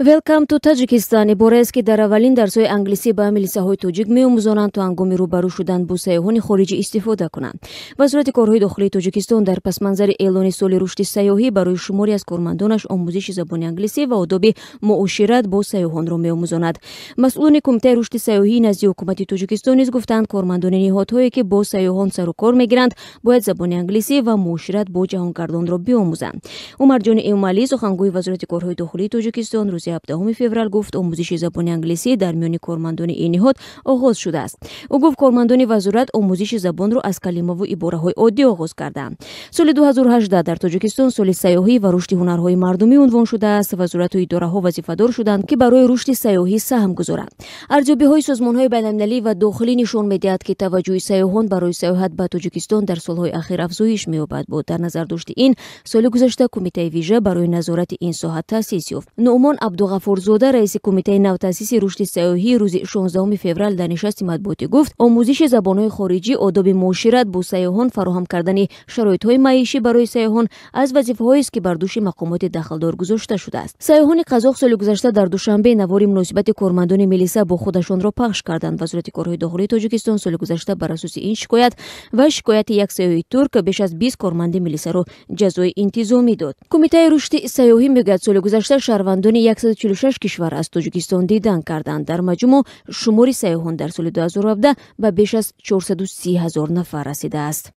Welcome to Tajikistan ибораест, ки дар аввалин дарсҳои англисӣ ба милисаҳои тоҷик меомӯзонанд, то ҳангоми рӯбарӯ шудан бо сайёҳони хориҷӣ истифода кунанд. Вазорати корҳои дохилии Тоҷикистон дар пасманзари эълони соли рушди сайёҳӣ барои шуморе аз кормандонаш омӯзиши забони англисӣ ва одоби муошират бо сайёҳонро меомӯзонад. Масъулони Кумитаи рушди сайёҳии назди ҳукумати Тоҷикистон низ гуфтанд, кормандони ниҳодҳое, ки бо сайёҳон сару кор мегиранд, бояд забони англисӣ ва муошират бо ҷаҳонгардонро биомӯзанд. Умарҷони Эмомалӣ, сухангӯи Вазорати корҳои дохилии Тоҷикистон, рӯзи 17 феврал гуфт, омӯзиши забони англисӣ дар миёни кормандони ин ниҳод оғоз шудааст. Ӯ гуфт, кормандони вазорат омӯзиши забонро аз калимаву ибораҳои оддӣ оғоз карданд. Соли 2018 дар Тоҷикистон соли сайёҳӣ ва рушди ҳунарҳои мардумӣ унвон шудааст. Вазорату идораҳо вазифадор шуданд, ки барои рушди сайёҳӣ саҳм гузоранд. Арзёбиҳои созмонҳои байналмилалӣ ва дохилӣ нишон медиҳад, ки таваҷҷӯҳи сайёҳон барои сайёҳат ба Тоҷикистон дар солҳои ахир афзоиш меёбад. Бо дар назар дошти ин, соли гузашта кумитаи вижа барои назорати ин соҳа таъсис ёфт. Нуъмон Абдуғаффорзода, раиси кумитаи навтаъсиси рушди сайёҳӣ, рӯзи 16 феврал дар нишасти матбуотӣ гуфт, омӯзиши забонҳои хориҷӣ, одоби муошират бо сайёҳон, фароҳам кардани шароитҳои маишӣ барои сайёҳон аз вазифаҳоест, ки бар дӯши мақомоти дахлдор гузошта шудааст. Сайёҳони қазоқ соли гузашта дар Душанбе навори муносибати кормандони милиса бо худашонро пахш карданд. Вазорати корҳои дохилии Тоҷикистон соли гузашта бар асоси ин шикоят ва шикояти як сайёҳи турк беш аз 20 корманди милисаро ҷазои интизомӣ дод. Кумитаи рушди сайёҳӣ мегӯяд, соли гузашта шаҳрвандони 146 кишвар аз Тоҷикистон дидан карданд. Дар маҷмӯъ шумори сайёҳон дар соли 2017 ба беш аз 430 000 нафар расидааст.